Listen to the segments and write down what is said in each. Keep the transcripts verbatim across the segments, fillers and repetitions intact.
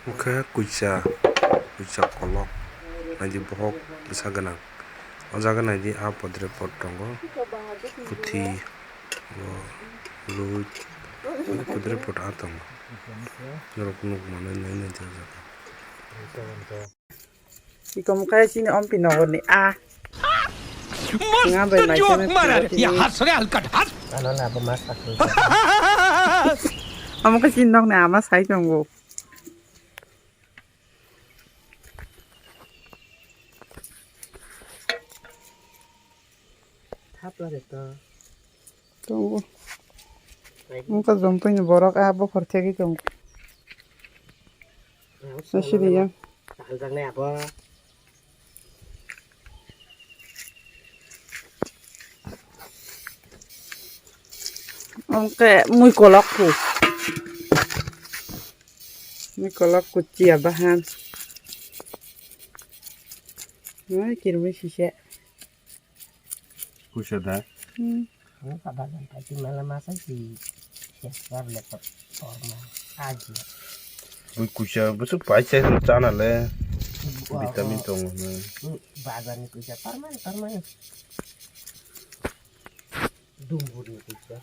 Khe kuisa, kuisa kolok. Naidi bohok bwsa gwnang. O jaga naidi a podre pod tongo. Puthi, o rui, podre pod a tongo. Norok nuk mano nai nai o jaga. Iko mukai sini ompi nogor ni a. Nga bai mai joke mara re. Ya has re halkat has. Ano na ba mas tak. Omo khe sini nog ni ama sai tongo. Thapla re to. Tongo. Wngkha jompui ni borok a bokhor thegwi tongo. Nasi riya. Kaham jak nai abo. Wngkhe mui kolok ku. Mui kolok ku chia bahan. Nai kirmui sise. Kuisa da? Hmm. Ang ka bagan pati mala masa si siya sab le pa torma aji. Bui kuisa bwswk pai chai chana le. Vitamin tongo hwnwi. Hmm, bagan ni kuisa torma torma. Dumbur ni kuisa.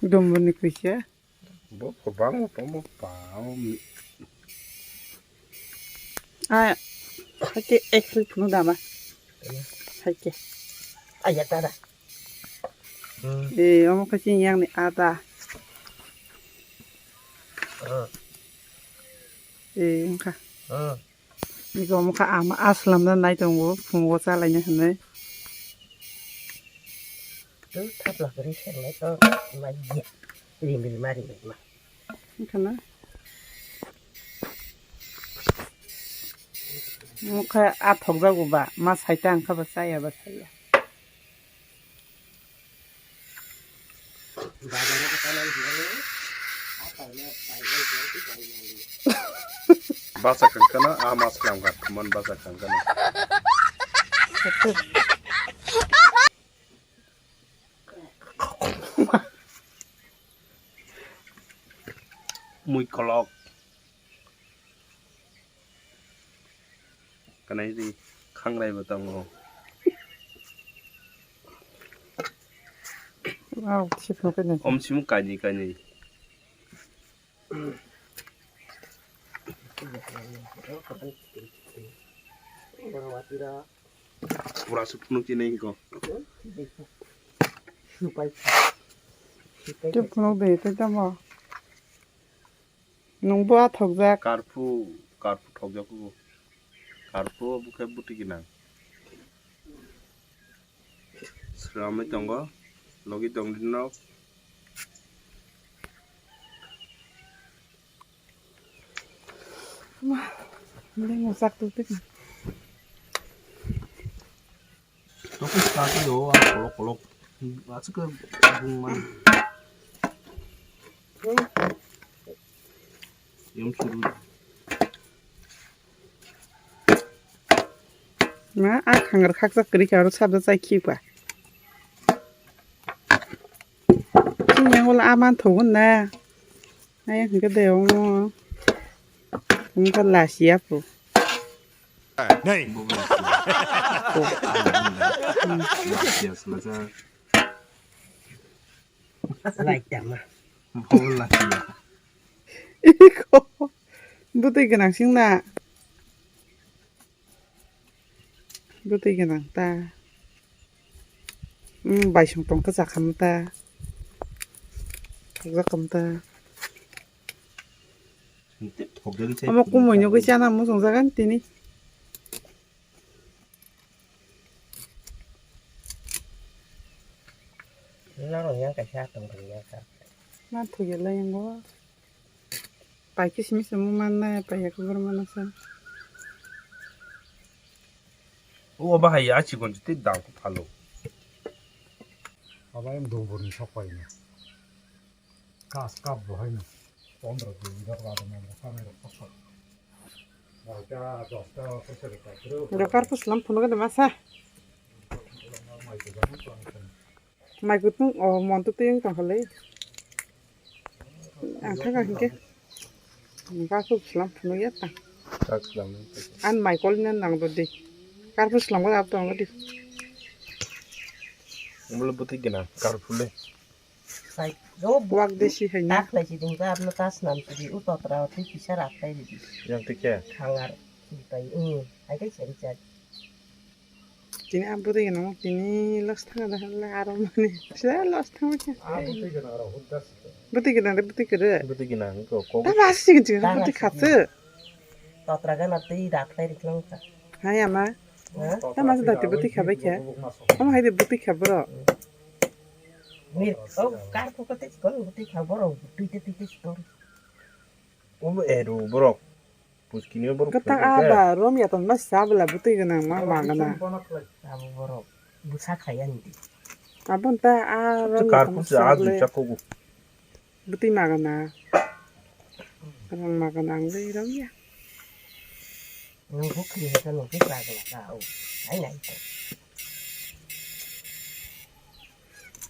Dumbur ni kuisa. Bo kwbangma tongo, bam. Ah, haike ek ri phunu dama. Haike. Aya tada. Hmm. Eh, omo khe chini yang ni ada. Hmm. Eh, wngkha. Hmm. Niko omo kha ama aslam na nai tongo, phungo chalaina hinwi. Twi thapla kwrwi sermai to mai ya. Rim rim ma rim rim ma. Wngkha na? Omo kha a thokjago ba, ma saita wngkha ba chaya ba chaya. Bacha kangkana, ah, mas kangka, man bacha kangkana. Mui kolok. Kanai ri khangrai bo tongo. Wow, sip no kene. Om simu kaini kaini. Pura su phunuk chini ko. Ke phunuk de te tamo. Nungbo a thokjak. Karphu, karphu thokjak o. Karphu bokhe bwtwi gwnang. Sramwi tongo, logi tongdi nok. Ma, bini muchak twi twi. Tokos kaki o, a kolok kolok. Aswk khe bung man. Yom suru. Ma, a khangar khaksa kwrwi kha, aro sabda chai khi kha. Chini yang wala a man thogo na. Ai, hingke de omo. Omo ka lasi apo. Nei. Lasi ya, selasa. Like tama. Bo lasi ya. Iko. Bwtwi gwnang sing na. Bwtwi gwnang ta. Hmm, baisong tongkha chakham ta. Thokjakam ta. Omo kumui nugui chana muchung jagan tini. Norok yang kaisa tongthok yang ka. Ma thugya lai yango. Pai khe simi simi manna, pai ya kubur manna sa. O bahai ya chikon jiti dal ko phalo. Aba yang dubur ni sok pai na. Kas kap bo hai na. Pondro dubur da ba na ka na sok sok. Ba ta dos ta ko se ka kro. Dokar ko slam phunu ga masa. Mai ko ba na. Mai kutung, o, mon tu tuyung tong khalai. Ang thang ang ke. Karphu slam phunuk ya ta. Tak slam. An mai kol na nang do di. Karphu slam ko ap tong di. Umlo buti gina karphu le. Sai go buak de si hai na. Tak lai si ding ka apno tas nam si di u totra tu kisa rak tai di. Yang tike. Khangar si tai. Hmm. Ai kai sari sari. Tini a bwtwi gwnang tini loss thanga da hwnle aro mani se loss thanga khe. A bwtwi gwnang aro hudda se. Bwtwi gwnang de bwtwi kwrwi. Bwtwi gwnang ko ko. Ta mas chikon chikon bwtwi khachu. Totra gana twi da khlai riklang ta. Hai ama. Ha? Ta mas da twi bwtwi khabai khe. Ama hai de bwtwi kha bro. Mir o kar ko ko te chikon bwtwi kha bro. Twi te twi te chikon. O eru bro. Puskini borok. Kwtak a ba rom ya ton ma sa bwla bwtwi gwnang ma ma gana. Abo borok bwsa khaya ni di. Abon ta a rom ya ton ma sa bwla. Bwtwi ma gana. Rang ma gana ang dei rom ya. Nang bukri heka nang bukra gana ka o. Ai nai.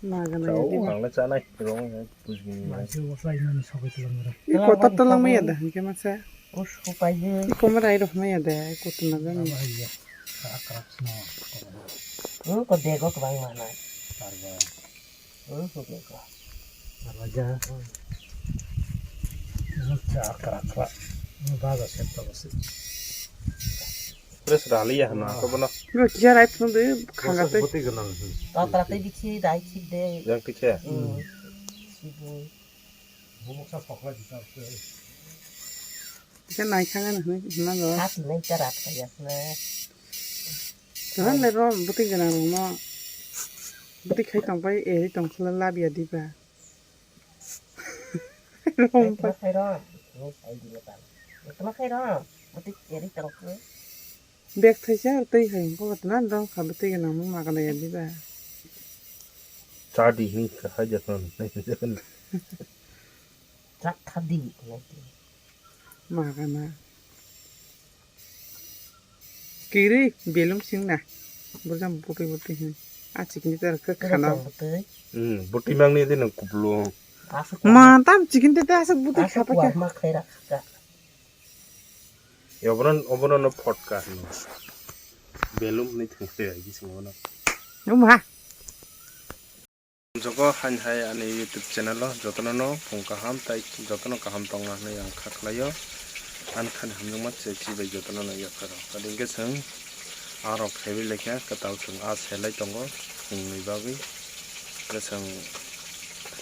Magana ya di. Ang le chanai rong ya bujini. Maise waslai nani sabai tulang mera. I kota tulang maya da hingke masa. Us kupai je. I komra ai rok maya da kota na gani. Ama iya. Akrak sna. Hmm, ko dego kebang mana. Arba. Hmm, ko dego. Arba ja. Hmm. Ini akrak akrak. Ini baga set to basi. Terus rali ya hana ko bono. Yo kisa rai phun de khanga te. Bwtwi gwnang. Totra tei bithi dai thik de. Yang tikhe. Hmm. Sibu. Bumuksa soklai bisa. Kisa nai khanga na hna go. Hat nai ta rat kaya na. Tuhan le rom bwtwi gwnang rok no. Bwtwi khai tong pai eri tong khla lab ya diba. Rom pai. Khai rom. Khai di lepan. Khai rom. Bwtwi eri tong khla. Bek thaisa twi hai ko tana dong kha bwtwi gwnang ma magana ya diba. Cha di hin kha hai jakan. Cha kha di. Magana. Kiri belum sing na. Burjang bwtwi bwtwi hin. A chikni tar kha khana. Hmm, bwtwi mangni de nang kuplo. Ma tam chikni te asuk bwtwi kha pa kha. Ma khaira kha. Obono, obono no photka hino. Belum ni thengse ai bisingo no. Numa. Jogo hain hai ani YouTube channel o jotono no phung kaham tai jotono kaham tongna hinwi ang kha khlaio. Ani khani hamjakma chai chibai jotono no yapharo. Tadi hingke chwng arok khaiwi lekha kwtal chwng a selai tongo phungni bagwi. Hingke chwng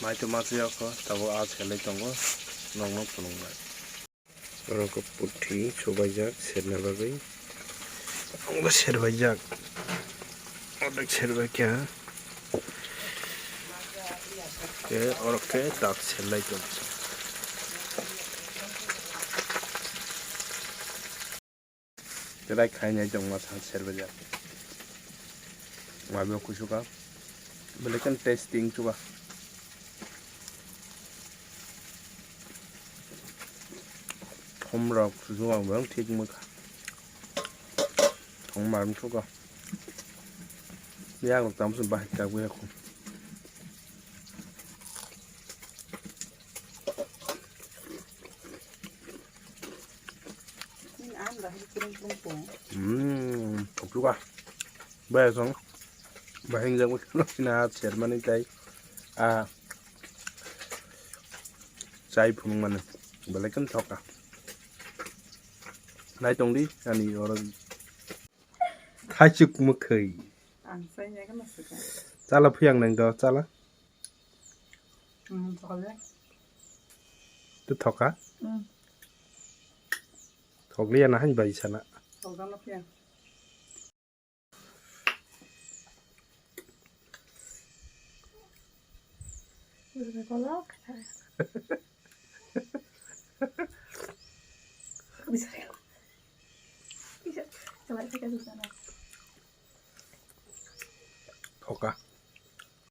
mai to ma chaya kho tabuk a selai tongo nokno phunuknai. Oro khe puthi chubaijak serna bagwi. Tongo serbaijak. Ordek serbaikha. Khe oro khe tak serlai tong. Rai khainai tongma sa serbaijak. Mabe kusuka. Bele kan testing chuba. Thom rok susu ang bang thik mukha. Thom mar mukha. Yang rok tam sun bahai ka gwe ko. Hmm, thok chuka. Bai song. Bahing jang na sermani tai. Ah. Chai phunukmani belai kheno thok kha. Nai tongdi ani oro thaichuk mwkhwi. Ang sai ya kana sika. Chala phiyang nang do chala. Hmm, thokle. Tu thok kha? Hmm. Thokliya na han bai sana. Thokdana phiyang. Thok kha.